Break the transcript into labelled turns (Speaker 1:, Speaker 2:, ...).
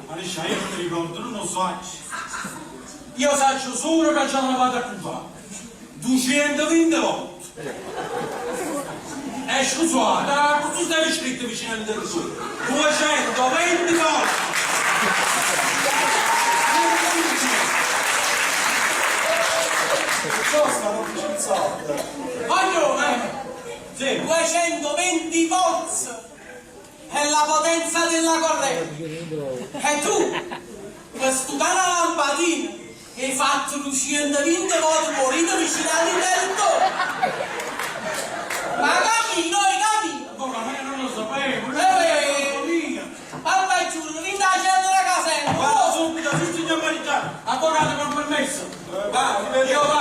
Speaker 1: Mariscià, io nun mi ricordo, nun 'o saccio. Io saccio solo che ci lavato a cumpà. 220 volte. E scusate, cosa stavi scritto vicino all'interruttore? 220 volte!
Speaker 2: Costano 10 soldi.
Speaker 3: Coglione!
Speaker 1: Sì.
Speaker 3: 220 volts è la potenza della corrente. E tu, per stutare la lampadina, hai fatto 220 volte morire vicino all'interruttore. Ma cammino, e cammino.
Speaker 1: Avvocato, ma io non lo sapevo, non
Speaker 3: Eh.
Speaker 1: è mia.
Speaker 3: Vabbè, giuro, rinda la cella della caserma.
Speaker 1: Vado
Speaker 3: Oh!
Speaker 1: subito, sì signor Mariscià. Avvocato, con permesso. Va, io vado.